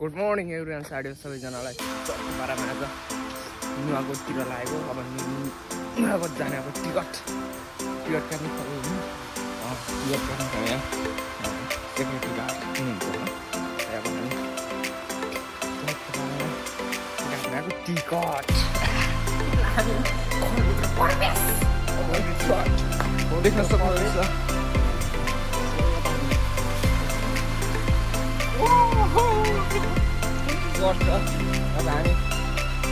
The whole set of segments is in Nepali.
गुड मर्निङ एभ्रिवान साढे सबैजनालाई बाह्रमा आज नुवाकोटतिर लागेको अब नुवाकोट जाने अब टिकट काट्नु पऱ्यो होइन टिकट काट्नु पऱ्यो यहाँ सेक्युरिटी गार्ड हुनुहुन्छ अब हामी टिकट देख्न सक्नुहुन्छ गर्छ अब हामी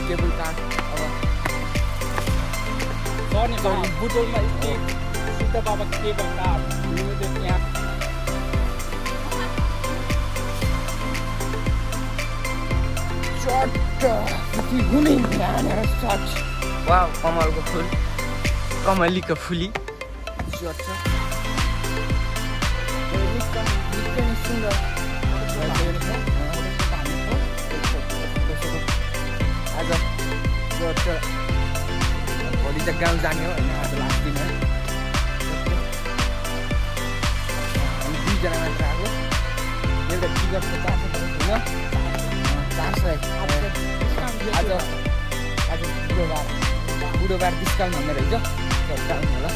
केबल कार अब सर्ने बुटोलमा सिद्ध बाबा केबल कार यहाँ वा कमलको फुल कमलीको फुली सुन्दर आज भोलि त गाउँ जाने हो होइन आज लास्ट दिन है हामी दुईजना मात्र आएको एउटा टिकटको 400 होइन 400 आज बुधबार डिस्काउन्ट भन्ने रहेछ डिस्काउन्ट होला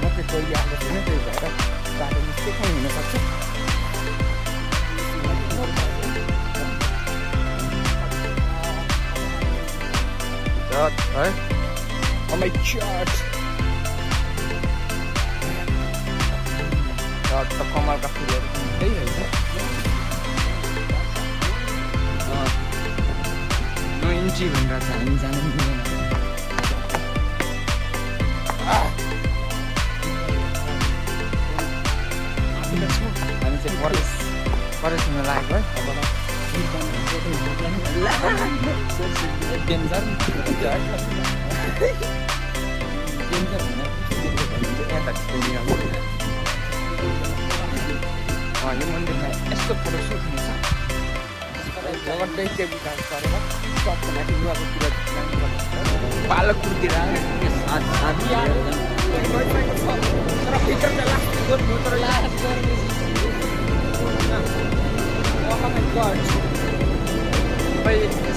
म चाहिँ कहिले आएको छैन त्यही भएर बाटो मिस्टेक हुनसक्छ है oh my god त कमलका फुलहरू त्यही होइन 9 इन्ची भनेर चाहिँ हामी जानु मिल्दैन हामी चाहिँ परेश हुन लागेको है डेन्जर यो मन्दिरमा यस्तो फोटोसुट हुन्छ जगत्तै टेबल कार्ड गरेर सबको माथि नुवाकोतिर बालकपुरतिर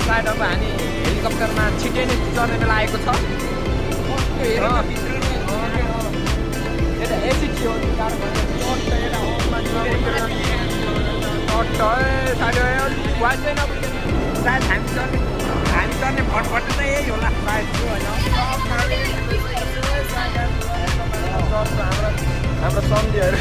साइड अब हामी हेलिकप्टरमा छिट्टै नै चढ्ने बेला आएको छ एसी थियो सायद हामी चढ्ने भटभट नै यही होला सायद हाम्रो सम्झीहरू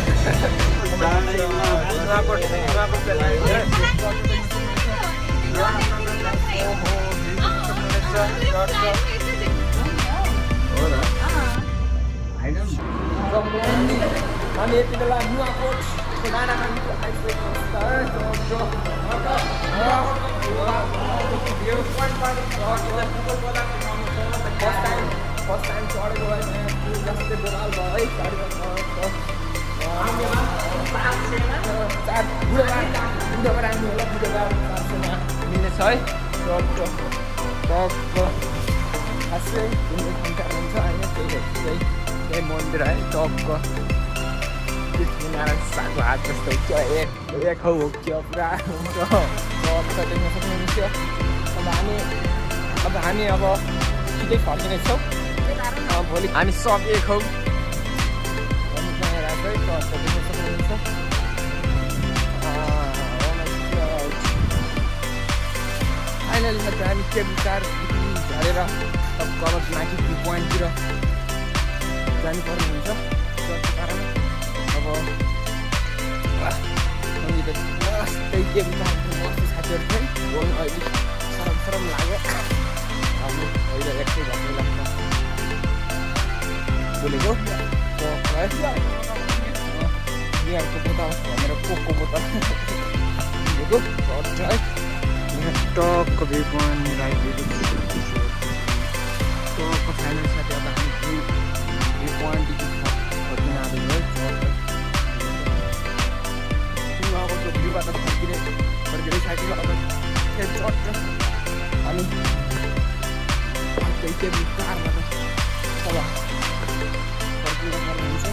हामी यति बेला नुवाकोटको डाँडामा आइसकेको फर्स्ट टाइम चढेको है जस्तै बोलाल भयो है बुधबार आउनु होला बुधबार 400मा मिल्नेछ है खासै घुम्ने घन्टा हुन्छ होइन त्यही मन्दिर है टपको लक्ष्मीनारायण शाहको हात जस्तो एक हो पुरा देख्न सक्नुहुन्छ अब हामी छिटै फर्किनेछौँ भोलि हामी सब एक हौ देख्न सक्नुहुन्छ फाइनलमा चाहिँ हामी केबल कार झरेर अब कलज माथि भ्यू पोइन्टतिर जानुपर्ने हुन्छ त्यसको कारण अब त्यही केबल कारको मस्त साथीहरू थियो बोल्नु अहिले सरम लाग्यो हामी अहिले एकछिन घट्नु लाग्छ बोलेको है बिहारको बोतल भनेर कोकको बोतल बोलेको है टकको भ्यू पोइन्ट राइदिएको टकको फाइनल साथी अब हामी भ्यू पोइन्टदेखि फर्किन आएको है अब त्यो भ्यूबाट फर्किँदै साथी अब फेरि चढ्छ अनि त्यही केबल कारमा त अब फर्किँदा पर्ने हुन्छ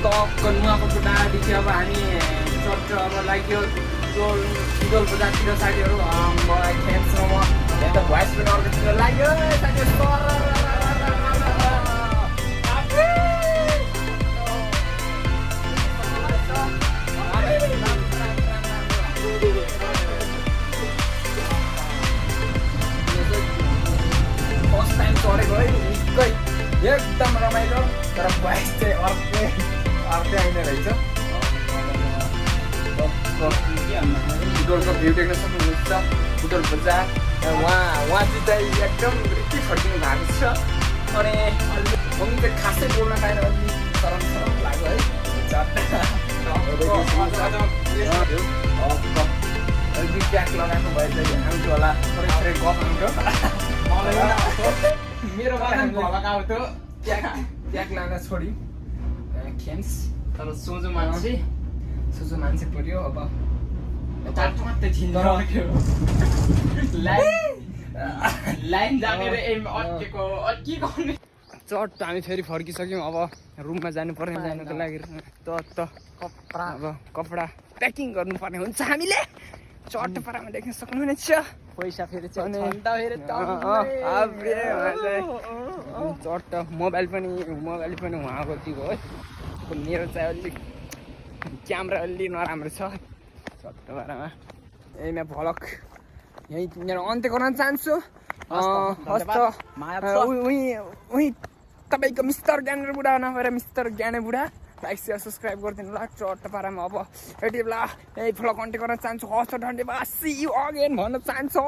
टक्क नुवाकोटको डाँडादेखि अब हामी चर्च अब लाग्यो डोल बजारतिर साथीहरू मलाई खेल्छ म यता भोइस पनि अर्कोतिर लाग्यो साथीहरू फर्स्ट टाइम चढेको है निकै एकदम रमाइलो तर भोइस चाहिँ अर्कै आइने रहेछ बुटोलको भ्यू देख्न सक्नुहुन्छ बुटोल बजार उहाँ चाहिँ एकदम रिक्की फर्किनु भएको छ अनि पनि चाहिँ खासै बोल्न पाएन अलि सरम लाग्यो है अलिक ट्याग लगाएको भए चाहिँ आउँथ्यो होला थोरै गफ आउँथ्यो मेरो आउँथ्यो ट्याग लान छोड्यो खेन्स तर सोझो मान्छे पऱ्यो अब लाइन जानेर एम अट्केको के गर्ने चट हामी फेरि फर्किसक्यौँ अब रुममा जानु पर्ने जानुको लागि अब कपडा प्याकिङ गर्नुपर्ने हुन्छ हामीले चट्ट पारामा देख्न सक्नुहुनेछ पैसा फेरि चट्ट मोबाइल पनि उहाँको दिएको है मेरो चाहिँ अलिक क्यामेरा अलि नराम्रो छ चट्ट पारामा यही म भ्लग यहीँ मेरो अन्त्य गर्न चाहन्छु उही तपाईँको मिस्टर ज्ञानेर बुढा नभएर मिस्टर ज्ञाने बुढा लाइक सेयर सब्सक्राइब गरिदिनु होला चट्ट पारामा अब यति बेला यही भ्लग अन्त्य गर्न चाहन्छु हस्त धन्यवाद सी यु अगेन भन्न चाहन्छु